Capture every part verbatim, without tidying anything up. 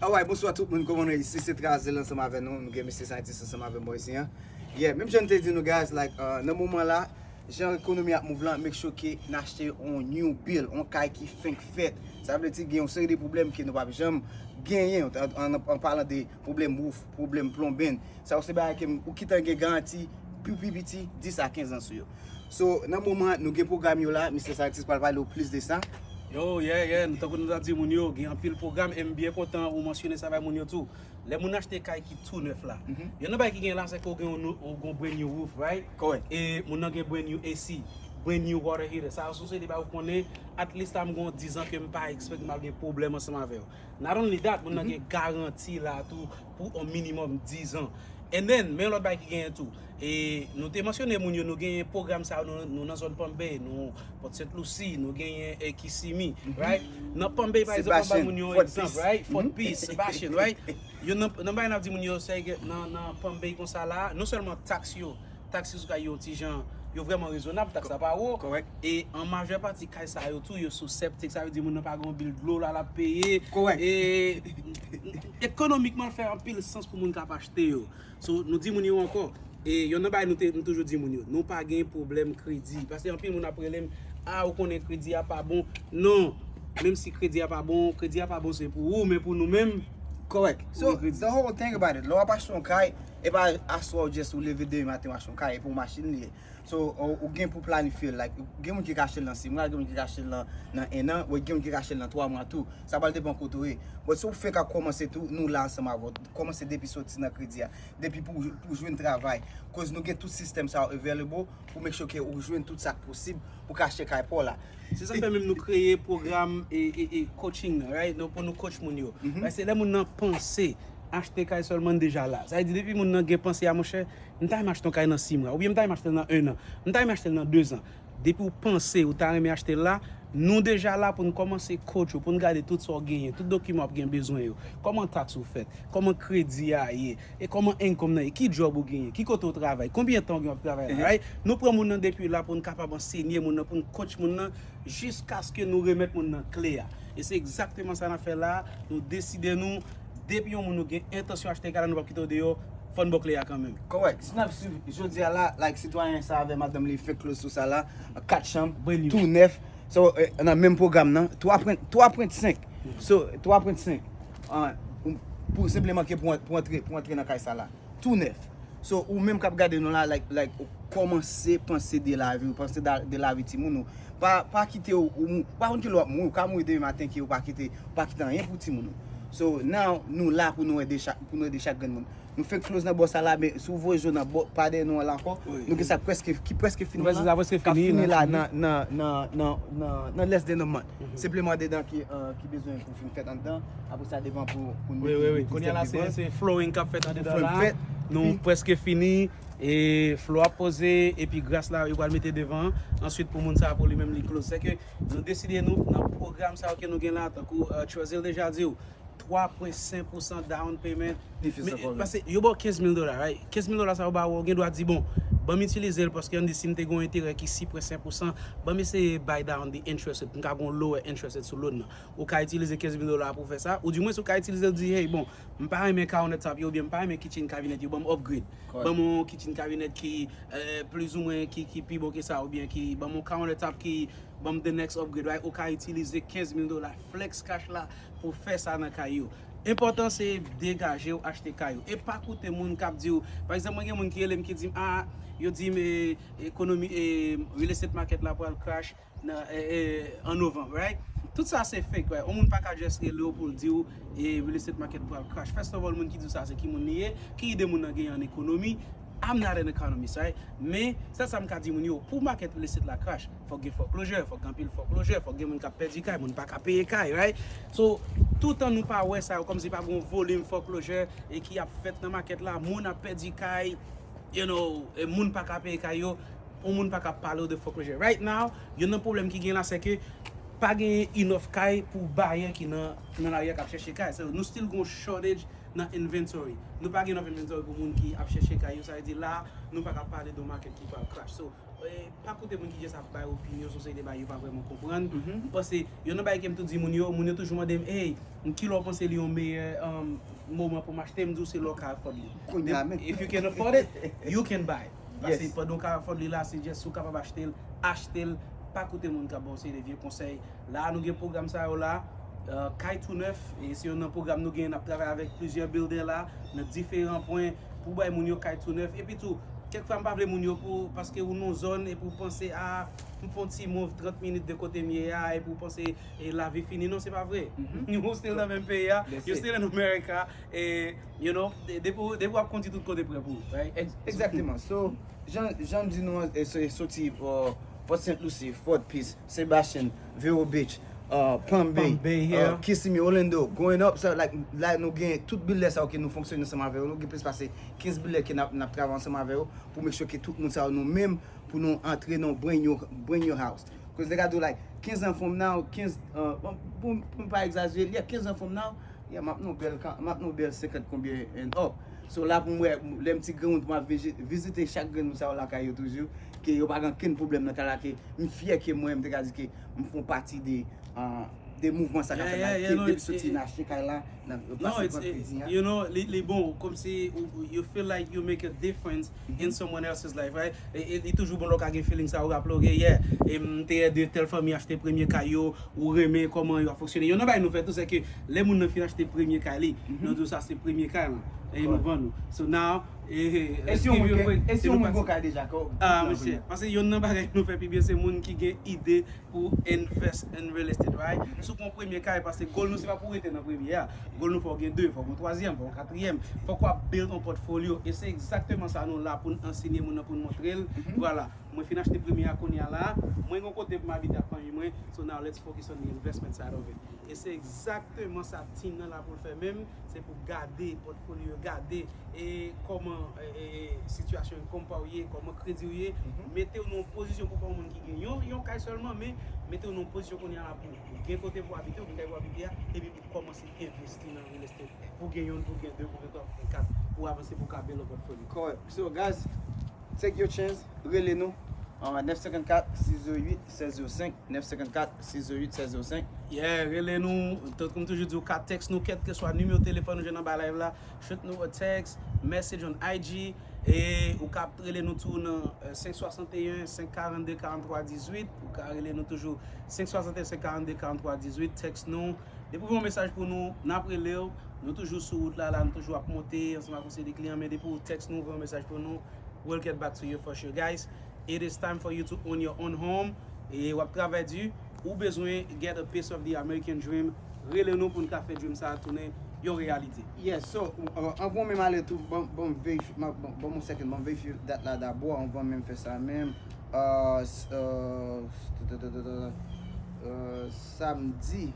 Alright, bonswa tout moun, kòman nou ye? Isi se Trazel ansanm avè nou, nou gen mesye Scientist ansanm avè mwen isi an. Yeah, menm jan m te di nou guys, like, uh, nan moman la, jan ekonomi ap move la, make sure ke n achte yon new build, yon kay ki fenk fèt. Sa vle di gen yon seri de pwoblèm ke nou p ap janm genyen, an, an, an palan de pwoblèm wouf, pwoblèm plonbin. Sa yo se bagay ke m, ou gentan gen garanti pou pi piti dis a kenz an sou yo. So, nan moman nou gen pwogram yo la, Mister Scientist pral pale w plis de sa. Yo, yeah, yeah, nou tankou nou ta di moun yo, gen anpil pwogram, e m byen kontan ou mansyone sa bay moun yo tou. Lè moun achte kay ki tou nèf la, yon nan bagay ki gen la, se ke w gen yon, yon, yon brand new roof, right? Kòrèk. E moun nan gen brand new A C, brand new water heater. Sa yo se yon seri de bagay ou konnen, at least la m gen yon diz an ke m pa expect m ap gen pwoblèm ansanm avè yo. Not only that, moun nan gen garanti la tou pou yon minimum diz an. And then, men yon lòt bagay ki genyen tou. E nou te mansyone moun yo, nou genyen pwogram sa yo, nou, nou nan zòn Palm Bay, nou Port Saint Lucie, nou genyen e Kissimmee, right? Nan Palm Bay, pa egzanp, mwen bay moun yo egzanp, right? Fort Pierce, Sebastian, right? Yo nan, nan bagay n ap di moun yo, se ke nan, nan Palm Bay konsa la, non sèlman taks yo, taks yo sou kay yo ti jan, yo vrèman rezonab, taks la pa wo. Kòrèk. E an majè pati kay sa yo tou, yo sou septic, sa vle di moun nan pa gen yon bil dlo la l ap peye. Kòrèk. E ekonomikman, l fè anpil sans pou moun k ap achte yo. So, nou di moun yo ankò, e yon nan bagay nou te, nou toujou di moun yo, nou pa gen pwoblèm kredi. Paske anpil moun ap rele m, a, ou konnen kredi a pa bon. Non, menm si kredi a pa bon, kredi a pa bon se pou ou, men pou nou menm, kòrèk. So, the whole thing about it, lè w ap achte yon kay, e pa aswè w just ou leve demen maten w achte yon kay, e pou yon machin li ye. So, ou, ou gen pou planifye l, like, gen moun ki ka achte l nan sis mwa, gen moun ki ka achte l nan, nan en an, ou gen moun ki ka achte l nan twa mwa tou. Sa pral depann kote w ye. But si w fenk ap kòmanse tou, nou la ansanm avè w. Kòmanse depi soti nan kredi a, depi pou, pou jwenn travay. Koz nou gen tout sistèm sa yo available pou make sure ke ou jwenn tout sa k posib pou ka achte kay pa w la. Se sa k fè menm nou kreye pwogram e, e, e coaching nan, right? Nou, pou nou coach moun yo. Paske lè moun nan panse achte kay sèlman, n deja la. Sa vle di depi moun nan gen panse a, monchè, m ta renmen achte yon kay nan sis mwa, oubyen m ta renmen achte l nan en an, m ta renmen achte l nan dezan. Depi w panse ou ta renmen achte l la, nou deja la pou n kòmanse coach ou, pou n gade tout sa w genyen, tout dokiman w ap gen bezwen yo. Kòman taks ou fèt? Kòman kredi a ye? E kòman income nan ye? Ki djòb ou genyen? Ki kote w travay? Konbyen tan w gen w ap travay la, right? Nou pran moun nan depi la pou n kapab ansenye moun nan, pou n coach moun nan, jiskaske nou remèt moun nan kle a. E se egzakteman sa n ap fè la. Nou deside nou, depi yon moun nou gen entansyon achte kay la, nou p ap kite w deyò, fò n ba w kle a kanmenm. Kòrèk. Si n ap swiv jodi a la, like, sitwayen sa avè madanm li fè close sou sa la, kat chanm, tou nèf. So, eh, nan menm pwogram nan, twa pwen, twa pwen senk. So, twa pwen senk. Ah, pou senpleman ke pou, pou antre, pou antre nan kay sa la. Tou nèf. So, ou menm k ap gade nou la, like, like, ou kòmanse panse de lavi w, panse da, de lavi timoun ou. Pa, pa kite ou, ou mou-, ou pa konn kilè w ap mouri, ou ka mouri demen maten ke ou pa kite, ou pa kite anyen pou timoun ou. So, now, nou la pou nou ede chak, pou nou ede chak grenn moun. Nou fenk close nan bò sa la, men si w voye je w nan bò, pa dèyè nou an la ankò, nou gen sa prèske, ki prèske fini la, k ap fini la nan, nan, nan, nan, nan, nan less than a month. Senpleman dedan ki, eh, ki bezwen pou fin fèt anndan. Apre sa, devan pou, pou nou. Wi, wi, wi. Kounye a la, se, se flooring k ap fèt andedan la. Nou prèske fini. E flo ap poze, epi gras la, yo pral mete devan. Answit, pou moun sa a, pou li menm, li close. Sèke nou deside, nou, nan pwogram sa yo ke nou gen la, tankou, eh, Trezil deja di w, twa pwen senk pousan down payment. Paske yo ba w kenz mil dola, right? Kenz mil dola sa yo ba w, ou gen dwa di, bon, ban m itilize l, paske ann di si m te gen yon enterè ki sis pwen senk pousan, ban m eseye buy down the interest rate, pou m ka gen yon lower interest rate sou loan nan. Ou ka itilize kenz mil dola pou fè sa, ou dimwens ou ka itilize l di, hey, bon, m pa renmen countertop yo, oubyen m pa renmen kitchen cabinet yo, ban m upgrade. Ban m yon kitchen cabinet ki, eh, plizoumwen ki, ki pi bon ke sa, oubyen ki ban m yon countertop ki ban m the next upgrade, right? Ou ka itilize kenz mil dola flex cash la pou fè sa nan kay yo. Enpòtan se degaje w achte kay ou. E pa koute moun k ap di w, pa egzanp, mwen gen moun ki rele m ki di m, ah, yo di m, eh, ekonomi, eh, real estate market la pral crash nan, eh, eh, an novanm, right? Tout sa se fake, right? Yon moun pa ka just rele w pou l di w, eh, real estate market pral crash. First of all, moun ki di w sa, se ki moun li ye? Ki ide moun nan genyen an ekonomi? I'm not an economist, right? Men, sèl sa m ka di moun yo, pou market real estate la crash, fòk gen foreclosure, fòk gen anpil foreclosure, fòk gen moun k ap pèdi kay, moun pa ka peye kay, right? So, toutan nou pa wè sa yo, kòmsi pa gen yon volim foreclosure e ki ap fèt nan market la, moun ap pèdi kay, you know, e moun pa ka peye kay yo, yon moun pa ka pale w de foreclosure. Right now, youn nan pwoblèm ki gen la, se ke pa gen enough kay pou bayè ki nan, nan lari a k ap chèche kay. So, nou still gon shortage nan inventory. Nou pa gen enough inventory pou moun ki ap chèche kay yo. Sa vle di la, nou pa ka pale de market ki pral crash. So, Eh, pa koute moun ki just ap bay opinyon sou seri de bagay yo pa vrèman konprann. M panse, yon nan bagay ke m tou di moun yo, moun yo toujou mande m, hey, ki lè w panse li yon meyè um, moman pou m achte? M di w se lè w ka afford li. If you can afford it, you can buy. Pase pandan w ka afford li la, se just si w kapab achte l, achte l. Pa koute moun k ap ba w seri de vye konsèy. La a nou gen pwogram sa yo la, uh, kay tou nèf, e se youn nan pwogram nou gen, n ap travay avèk plizyè builder la, nan diferan pwen, pou bay moun yo kay tou nèf. Epi tou, kèk fwa m pa vle moun yo pou, paske ou nan zòn, epi w panse, a, m fè yon ti move trant minit de kote m ye a, epi w panse, e lavi fini. Non, se pa vre. Ou still nan menm peyi a, you still in America, e, you know, depi w ap kondi tout kote prè pou ou, right? Exactement. So, jan, jan m di nou an, e, se soti, uh, Fort Saint Lucie, Fort Pierce, Sebastian, Vero Beach, uh, Palm Bay, Palm Bay, yeah. uh, Kissimmee, Orlando, going up, so, like, la nou gen tout builder sa yo ke nou fonksyone ansanm avè yo, nou gen plis pase kenz builder ke n ap, n ap travay ansanm avè yo pou make sure ke tout moun sa yo nou menm pou nou antre nan brand new, brand new house. Cause nèg a di w like, kenz an from now, kenz, uh, pou, pou m pa egzajere, yeah, kenz an from now, yeah, m ap nan bèl, m ap nan bèl senkant konbyen and up. So la pou m wè, lè m ti granmoun pou m ap vizite chak grenn moun sa yo lakay yo toujou, ke yo pa gen kenn pwoblèm nan kay la, ke m fyè ke mwen, m te ka di ke m fè yon pati de, uh, de mouvman sa k ap fèt la, ke depi soti n achte kay la, nan pase vant kredi an. You know, li, li bon, kòmsi you feel like you make a difference in someone else's life, right? E, e, li toujou bon lè w ka gen feeling sa, ou raple w, ok, yeah, e m te ede tèl fanmi achte premye kay yo, ou renmen kòman yo ap fonksyone. Youn nan bagay nou fè tou, se ke lè moun nan fin achte premye kay li, nou di w sa se premye kay lan, e nou vann ou. So now, e, e, E si yon moun gen, e si yon moun gen kay deja, kò? Ah, mesye, paske youn nan bagay nou fè pi byen, se moun ki gen ide pou invest in real estate, right? Si w pran premye kay, paske goal nou se pa pou w rete nan premye a. Goal nou fò w gen de, fò w gen twazyèm, fò w gen katriyèm. Fòk w ap build yon portfolio. E se egzakteman sa nou la pou n ansenye moun nan, pou n montre l. Vwala. Mwen fin achte premye a kounye a la. Mwen gen yon kote pou m abite ak fanmi mwen. So now let's focus on the investment side of it. E se egzakteman sa team nan la pou l fè menm. Se pou gade portfolio yo, gade e kòman e, e, e, sitiyasyon w, kòman pa w ye, kòman kredi w ye, mete w nan yon pozisyon pou pa yon moun ki gen yon, yon kay sèlman, men mete w nan yon pozisyon kounye a la pou ou gen kote pou w abite, ou gen kay pou w abite a, epi pou w kòmanse envesti nan real estate, pou w gen youn, pou w gen de, pou w gen twa, pou w gen kat, pou w avanse, pou w ka build up portfolio. Correct. So, guys, take your chance, rele nou. Uh, nèf senkannkat, sis zero uit, sèz zero senk, nèf senkannkat, sis zero uit, sèz zero senk. Yeah, rele nou, tankou m toujou di w, ka text nou, kèlkeswa nimewo telefòn ou jwenn anba live la, shoot nou a text, message on I G, e ou ka rele nou tou nan, euh, senk swasanteyen, senk karannde, karanntrwa dizuit, ou ka rele nou toujou, senk swasanteyen, senk karannde, karanntrwa dizuit, text nou. Depi w voye yon mesaj pou nou, n ap rele w. Nou toujou sou wout la, la, nou toujou ap monte ansanm ak yon seri de kliyan, men depi w text nou, voye yon mesaj pou nou, we'll get back to you for sure. Guys, it is time for you to own your own home. E w ap travay di, ou bezwen get a piece of the American dream. Rele nou pou n ka fè dream sa a tounen yon reyalite. Yes, so, uh, anvan menm ale tou, ban, ban m verifye, ban, ban, ban m yon second, ban m verifye dat la dabò, anvan menm fè sa menm. Uh, s-, uh, s-, t-, t-, t-, t-, t-, uh, samdi,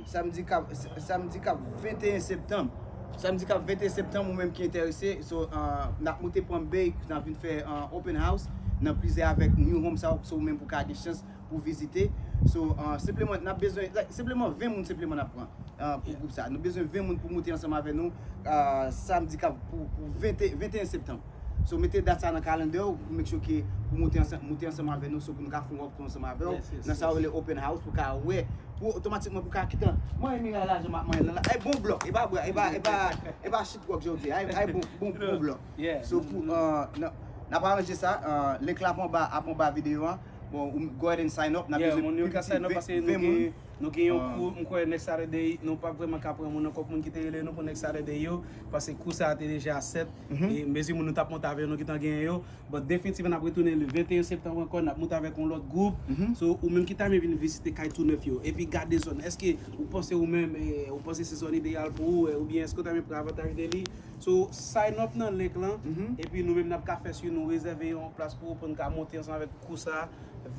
samdi k ap, s-, samdi k ap venteyen septanm. Samdi k ap venteyen septanm, ou menm ki enterese, so, uh, n ap moute Palm Bay, n ap vin fè, uh, open house nan plizyè avèk new home sa, so ou menm pou ka gen chans pou vizite. So, uh, senpleman, n ap bezwen, like, senpleman ven moun senpleman n ap pran, uh, pou gwoup sa. Nou bezwen ven moun pou moute ansanm avè nou, uh, samdi k ap, pou, pou vente, venteyen septanm. So, mete dat sa nan kalandè w, pou make sure ke pou moute ansanm, moute ansanm avè nou, so pou nou ka fè yon walkthrough ansanm avè w. Nan sa yo rele open house, pou ka wè, pou otomatikman pou ka kite. Mwen, miray la, jan m ap manyen l la. Ay, bon blòk, e pa bra, e pa, e pa, e pa shit rock, jan w di. Ay, ay, bon, bon, bon blòk. So, pou, uh, n ap aranje sa, uh, link la ap anba, ap anba videyo a. Bon, ou go ahead and sign up. N ap bezwen pi piti ven moun. Nou gen yon kou, m kwè next Saturday, nou p ap vrèman ka pran moun ankò pou moun ki te rele nou pou next Saturday yo, paske kou sa a te deja sèt, e mezi moun nou t ap monte avè yo, nou gentan genyen yo. But definitivman, n ap retounen le venteyen septanm ankò, n ap monte avèk yon lòt gwoup. So, ou menm ki ta renmen vin vizite kay tou nèf yo, epi gade zòn, èske ou panse ou menm, e, ou panse se zòn ideyal pou ou, e, oubyen èske ou ta renmen pran avantaj de li? So, sign up nan link lan, epi nou menm n ap ka fè si nou rezève yon plas pou ou, pou n ka monte ansanm avèk kou sa a,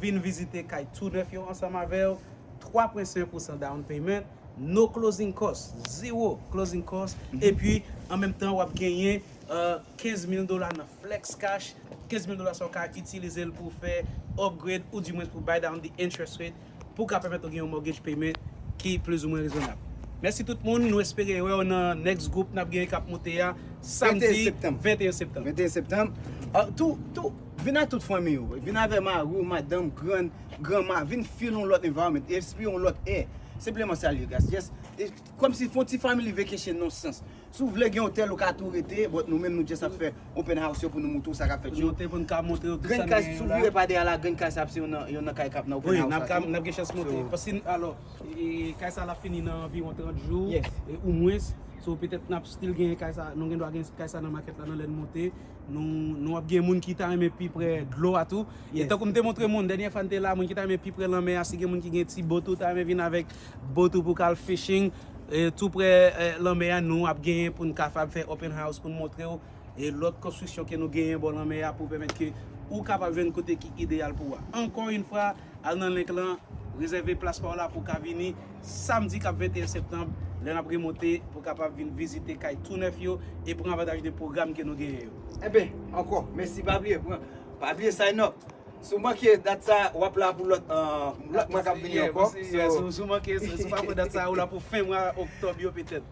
vin vizite kay tou nèf yo ansanm avè w, twa pwen senk pousan down payment, no closing cost, zero closing cost, epi an menm tan w ap genyen, euh, kenz mil dola nan flex cash, kenz mil dola sa w ka itilize l pou w fè upgrade ou dimwens pou w buy down the interest rate, pou w ka pèmèt ou gen yon mortgage payment ki plizoumwen rezonab. Mèsi tout moun, nou espere wè w nan next group n ap gen k ap monte a samdi septanm. venteyen septanm. Venteyen septanm. Ah, tou, tou, vin ak tout fanmi w. Vin avè mari w, madanm, grann, granma. Vin feel yon lòt environment, respire yon lòt air. Senpleman sa l ye, guys. Just, e, kòmsi fè yon ti family vacation nan sans. Si w vle gen otèl, ou ka tou rete, but nou menm nou just ap fè open house yo pou nou montre w sa k ap fèt yo. Monte pou n ka montre w tout sa Grenn n kay, genyen si w la. Vire pa dèyè la, grenn kay sa ap se yon nan, yon nan kay k ap nan open Wi, house n ap la ka, tou. n ap gen chans monte. So- Paske, alò, e, kay sa la fini nan anviwon trant jou, Yes. e, ou mwens. So, petèt n ap still gen kay sa, nou gen dwa gen kay sa nan makèt la nan lè n monte. Nou, nou ap gen moun ki ta renmen pi prè dlo a tou. E Yes. tankou m te montre moun, dènye fwa n te la, moun ki ta renmen pi prè lanmè a, si gen moun ki gen ti boat ou ta renmen vin avèk boat ou pou k al fishing, e, tou prè, e, lanmè a, nou ap genyen pou n kapab fè open house pou n montre w. E lòt konstriksyon ke nou genyen bò lanmè a pou pèmèt ke ou kapab jwenn kote ki ideyal pou ou a. Ankò yon fwa, al nan link lan, rezève plas pa w la pou w ka vini samdi k ap venteyen septanm, lè n ap remonte pou w kapab vin vizite kay tou nèf yo e pran avantaj de pwogram ke nou genyen yo. Enben, ankò, mèsi, pa bliye, pran, pa bliye sign up. Si w manke dat sa, w ap la pou lòt, uh, lòt mwa k ap vini Yeah, ankò. si, yeah, si, si w manke, si, si w pa pran dat sa, ou la pou fen mwa oktòb yo petèt.